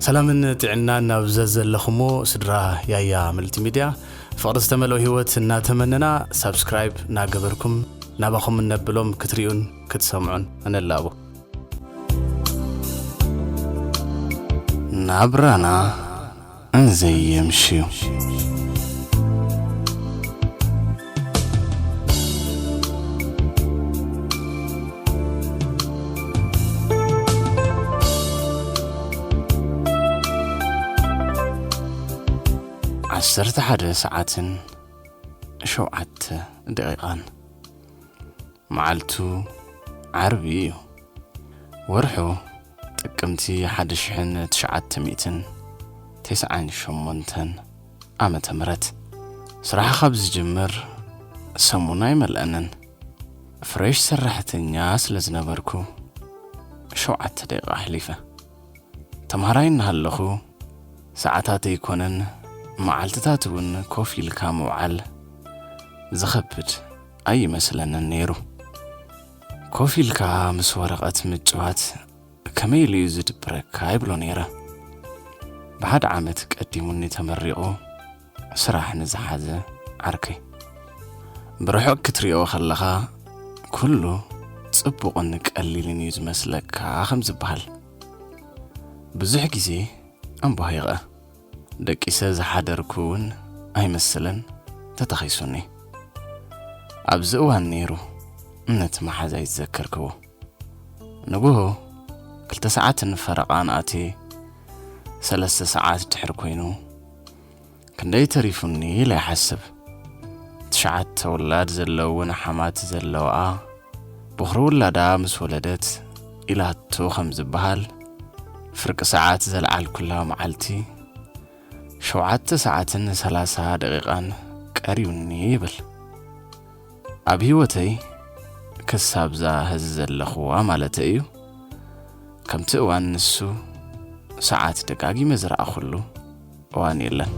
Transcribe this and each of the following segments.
ሰላምን ጥዕናን ናብ ዘዘለኹሞ ስድራ ያያ መልቲ ሚድያ ፍቕሪ ዝተመልኦ ህይወት እናተመነና ሳብስክራይብ እናገበርኩም ናባኹም እነብሎም ክትሪኡን ክትሰምዑን እነላቦ። ናብራና እንዘየምሽዩ። ዓሰርተ ሓደ ሰዓትን ሸውዓተ ደቂቓን። መዓልቱ ዓርቢ እዩ። ወርሑ ጥቅምቲ ሓደ ሽሕን ትሽዓተ ሚእትን ተስዓን ሸሞንተን ዓመተ ምህረት። ስራሕ ካብ ዝጅምር ሰሙን ኣይመልአንን። ፍሬሽ ሰራሕተኛ ስለ ዝነበርኩ ሸውዓተ ደቂቓ ኣሕሊፈ። ተምሃራይ እናሃለኹ ሰዓታት ኣይኮነን መዓልትታት እውን ኮፍ ኢልካ ምውዓል ዝኸብድ ኣይመስለንን ነይሩ። ኮፍ ኢልካ ምስ ወረቐት ምጭዋት ከመይ ኢሉ እዩ ዝድብረካ ይብሎ ነይረ። ብሓደ ዓመት ቀዲሙኒ ተመሪቑ ስራሕ ንዝሓዘ ዓርከይ። ብርሑቕ ክትሪኦ ከለኻ ኩሉ ጽቡቕን ቀሊልን እዩ ዝመስለካ ከም ዝበሃል። ብዙሕ ግዜ ኣምባሂቐ። ደቂሰ ዝሓደርኩ እውን ኣይመስልን ተተኺሱኒ። ኣብዚ እዋን ነይሩ ነቲ መሓዛይ ዝዘከርክዎ። ንግሆ ክልተ ሰዓትን ፈረቓን ኣትየ ሰለስተ ሰዓት ድሕር ኮይኑ ክንደይ ተሪፉኒ ኢለ ይሓስብ። ትሽዓተ ውላድ ዘለውን ሓማት ዘለዋኣ፣ ቦኽሪ ውላዳ ምስ ወለደት ኢላቶ ከም ዝበሃል፣ ፍርቂ ሰዓት ዘልዓልኩላ መዓልቲ ሸውዓተ ሰዓትን ሰላሳ ደቂቓን ቀርዩኒ ይብል። ኣብ ህይወተይ ክሳብዛ ሕዚ ዘለኹዋ ማለተይ እዩ፣ ከምቲ እዋን ንሱ ሰዓት ደጋጊመ ዝረኣኹሉ እዋን የለን።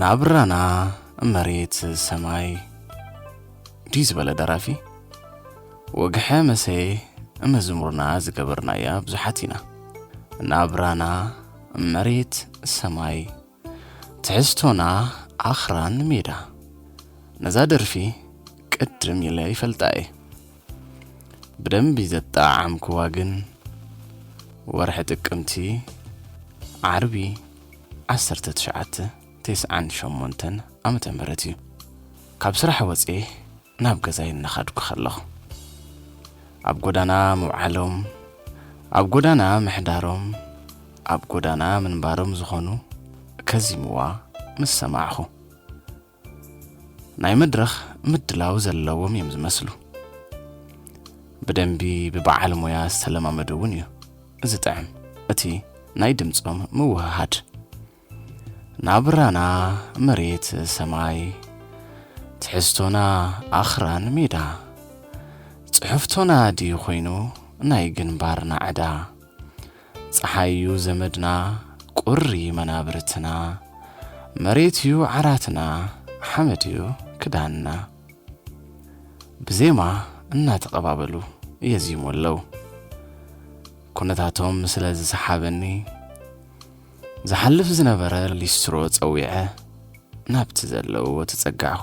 ናብራና መሬት ሰማይ ድዩ ዝበለ ደራፊ፣ ወግሐ መሰየ መዝሙርና ዝገበርናያ ብዙሓት ኢና። ናብራና መሬት ሰማይ፣ ትሕዝቶና ኣኽራን ሜዳ። ነዛ ደርፊ ቅድም ኢለ ይፈልጣ እየ። ብደንቢ ዘጠዓዓምክዋ ግን ወርሒ ጥቅምቲ፣ ዓርቢ፣ ዓሰርተ ትሽዓተ ተስዓን ሸሞንተን ዓመተ ምህረት እዩ። ካብ ስራሕ ወፅየ ናብ ገዛይ እናኸድኩ ከለኹ፣ ኣብ ጎዳና ምውዓሎም፣ ኣብ ጎዳና ምሕዳሮም፣ ኣብ ጎዳና ምንባሮም ዝኾኑ ከዚምዋ ምስ ሰማዕኹ፣ ናይ መድረኽ ምድላው ዘለዎም እዮም ዝመስሉ። ብደንቢ ብበዓል ሞያ ዝተለማመዱ እውን እዩ ዝጥዕም እቲ ናይ ድምጾም ምውህሃድ። ናብራና መሬት ሰማይ፣ ትሕዝቶና ኣኽራን ሜዳ፣ ጽሕፍቶና ድዩ ኮይኑ ናይ ግንባርና ዕዳ? ጸሓይ እዩ ዘመድና፣ ቁሪ መናብርትና፣ መሬት እዩ ዓራትና፣ ሓመድ እዩ ክዳንና። ብዜማ እናተቐባበሉ የዚሙ ኣለዉ። ኩነታቶም ስለ ዝሰሓበኒ፣ ዝሓልፍ ዝነበረ ሊስትሮ ጸዊዐ ናብቲ ዘለውዎ ተጸጋዕኹ።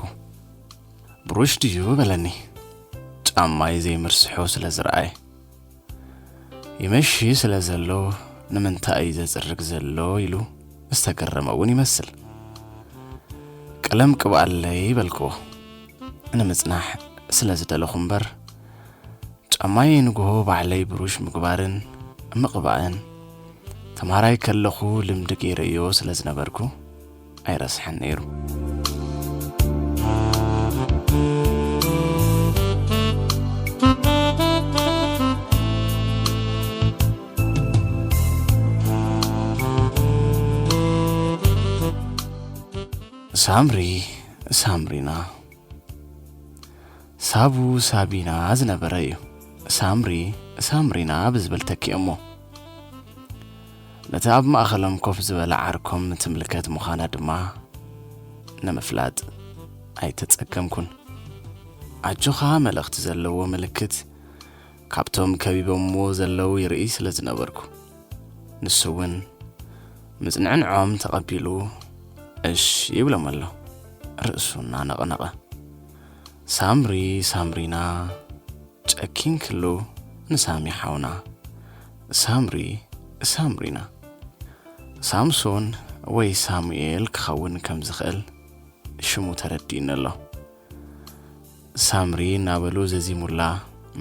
ብሩሽ ድዩ በለኒ፣ ጫማይ ዘይምርስሑ ስለ ዝረኣየ። ይመሺ ስለ ዘሎ ንምንታይ እዩ ዘጽርግ ዘሎ ኢሉ ዝተገረመ እውን ይመስል። ቀለም ቅብኣለይ በልክዎ። ንምጽናሕ ስለ ዝደለኹ እምበር፣ ጫማይ ንግሆ ባዕለይ ብሩሽ ምግባርን ምቕባእን ተምሃራይ ከለኹ ልምዲ ገይረዮ ስለ ዝነበርኩ ኣይረስሐን ነይሩ። ሳምሪ፣ ሳምሪና፣ ሳቡ ሳቢና ዝነበረ እዩ። ሳምሪ፣ ሳምሪና ብዝብል ተኪኦሞ። ነቲ ኣብ ማእኸሎም ኮፍ ዝበለ ዓርኮም ትምልከት ምዃና ድማ ንምፍላጥ ኣይተጸገምኩን። ኣጆኻ መልእኽቲ ዘለዎ ምልክት ካብቶም ከቢቦምዎ ዘለዉ ይርኢ ስለ ዝነበርኩ፣ ንሱ እውን ምጽንዕንዖም ተቐቢሉ እሽ ይብሎም ኣሎ። ርእሱ እናነቕነቐ፣ ሳምሪ፣ ሳምሪና፣ ጨኪንክሉ ንሳሚ ሓውና። ሳምሪ፣ ሳምሪና። ሳምሶን ወይ ሳሙኤል ክኸውን ከም ዝኽእል ሽሙ ተረዲእኒ ኣሎ። ሳምሪ እናበሉ ዘዚሙላ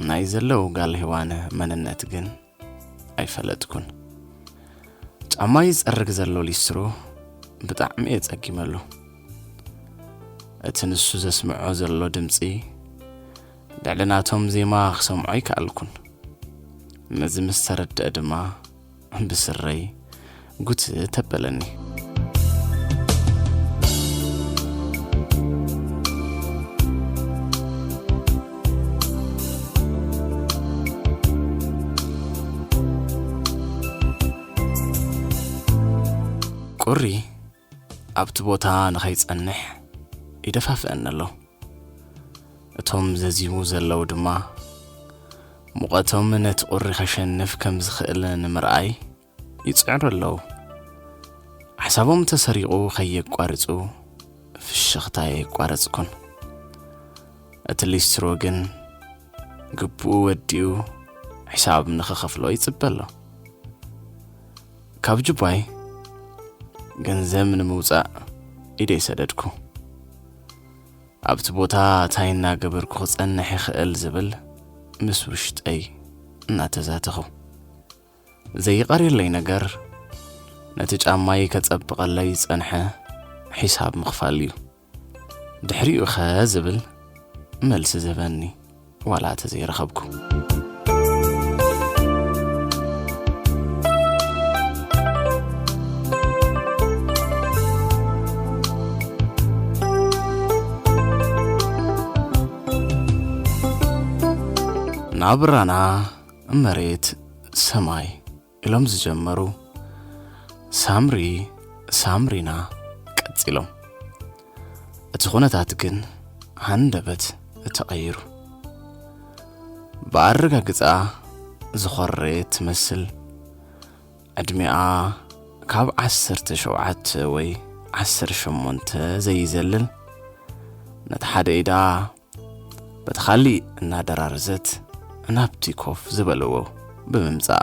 ናይ ዘለዉ ጋል ሄዋን መንነት ግን ኣይፈለጥኩን። ጫማ ይጸርግ ዘሎ ሊስትሮ ብጣዕሚ እየ ጸጊመሉ። እቲ ንሱ ዘስምዖ ዘሎ ድምጺ ልዕሊ ናቶም ዜማ ክሰምዖ ኣይከኣልኩን። ነዚ ምስ ተረድአ ድማ ብስረይ ጉት ተበለኒ። ቁሪ ኣብቲ ቦታ ንኸይጸንሕ ይደፋፍአኒ ኣሎ። እቶም ዘዚሙ ዘለዉ ድማ ሙቐቶም ነቲ ቁሪ ከሸንፍ ከም ዝኽእል ንምርኣይ ይጽዕሩ ኣለዉ። ሓሳቦም ተሰሪቑ ከየቋርጹ ፍሽኽታ የቋረጽኩን። እቲ ሊስትሮ ግን ግቡኡ ወዲኡ ሕሳብ ንኽኸፍሎ ይጽበ ኣሎ። ካብ ጁባይ ገንዘብ ንምውጻእ ኢደይ ሰደድኩ። ኣብቲ ቦታ እንታይ እናገበርኩ ክጸንሕ ይኽእል ዝብል ምስ ውሽጠይ እናተዛተኹ። ዘይቐርየለይ ነገር ነቲ ጫማይ ከጸብቐለይ ዝጸንሐ ሒሳብ ምኽፋል እዩ። ድሕሪኡ ኸ ዝብል መልሲ ዝህበኒ ዋላ ተዘይረኸብኩ። ናብራና መሬት ሰማይ ኢሎም ዝጀመሩ ሳምሪ ሳምሪና ቀጺሎም። እቲ ኩነታት ግን ሃንደበት ተቐይሩ። ብኣረጋግጻ ዝኾረየት ትመስል። ዕድሚኣ ካብ ዓሰርተ ሸውዓተ ወይ ዓሰርተ ሸሞንተ ዘይዘልል፣ ነቲ ሓደ ኢዳ በቲ ካሊእ እናደራረዘት ናብቲ ኮፍ ዝበልዎ ብምምጻኣ፣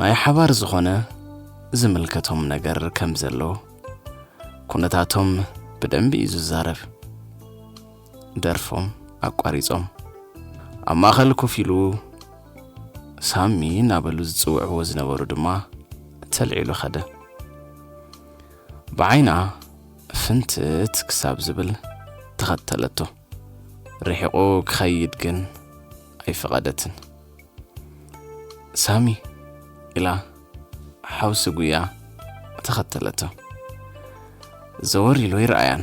ናይ ሓባር ዝኾነ ዝምልከቶም ነገር ከም ዘሎ ኩነታቶም ብደንቢ እዩ ዝዛረብ። ደርፎም ኣቋሪጾም ኣብ ማእኸል ኮፍ ኢሉ ሳሚ እናበሉ ዝጽውዕዎ ዝነበሩ ድማ ተልዒሉ ኸደ። ብዓይና ፍንትት ክሳብ ዝብል ተኸተለቶ። ርሒቑ ክኸይድ ግን ኣይፈቐደትን። ሳሚ ኢላ ሓውሲ ጉያ ተኸተለቶ። ዘወር ኢሉ ይረኣያን።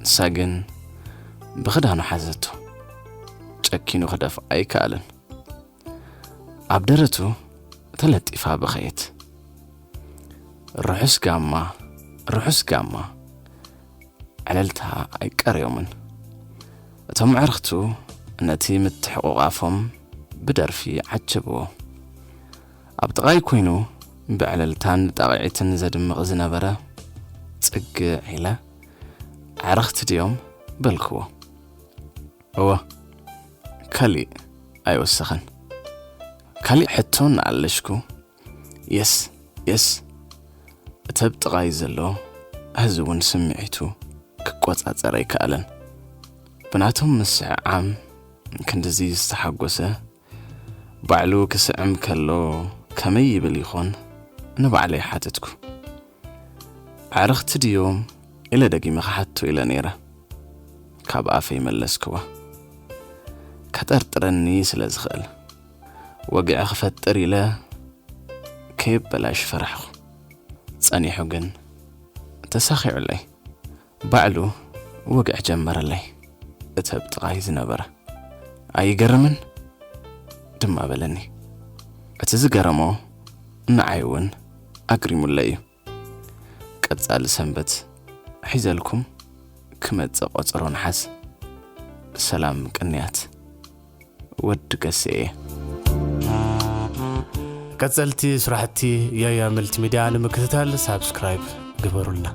ንሳ ግን ብኽዳኑ ሓዘቶ። ጨኪኑ ክደፍኣ ኣይከኣለን። ኣብ ደረቱ ተለጢፋ በኸየት። ርሑስ ጋማ፣ ርሑስ ጋማ። ዕልልታ ኣይቀርዮምን። እቶም ኣዕርኽቱ ነቲ ምትሕቑቓፎም ብደርፊ ዓጀብዎ። ኣብ ጥቓይ ኮይኑ ብዕልልታን ብጣቕዒትን ዘድምቕ ዝነበረ ጽግዕ ኢለ፣ ኣዕርኽቲ ድዮም በልክዎ። እወ፣ ካሊእ ኣይወሰኸን። ካሊእ ሕቶ እናኣለሽኩ፣ የስ፣ የስ፣ እቲ ኣብ ጥቓይ ዘሎ ሕዚ እውን ስምዒቱ ክቆጻጸር ኣይከኣለን። ብናቶም ምስዕዓም ክንድዚ ዝተሓጎሰ፣ ባዕሉ ክስዕም ከሎ ከመይ ይብል ይኾን ንባዕለይ ሓተትኩ። ኣዕርኽቲ ድዮም ኢለ ደጊመ ክሓቶ ኢለ ነይረ። ካብ ኣፈይ መለስክዋ። ከጠርጥረኒ ስለ ዝኽእል፣ ወግዒ ክፈጥር ኢለ ከየበላሽ ፈራሕኹ። ጸኒሑ ግን ተሳኺዑለይ። ባዕሉ ወግዒ ጀመረለይ። እቲ ኣብ ጥቓይ ዝነበረ፣ "ኣይገርምን?" ድማ በለኒ። እቲ ዝገረሞ ንዓይ እውን ኣግሪሙለይ እዩ። ቀጻሊ ሰንበት ሒዘልኩም ክመጽእ ቆጸሮ ንሓስ። ሰላም ቅንያት ወዲ ገሴ እየ። ቀጸልቲ ስራሕቲ ያያ መልቲ ሚድያ ንምክትታል ሳብስክራይብ ግበሩልና።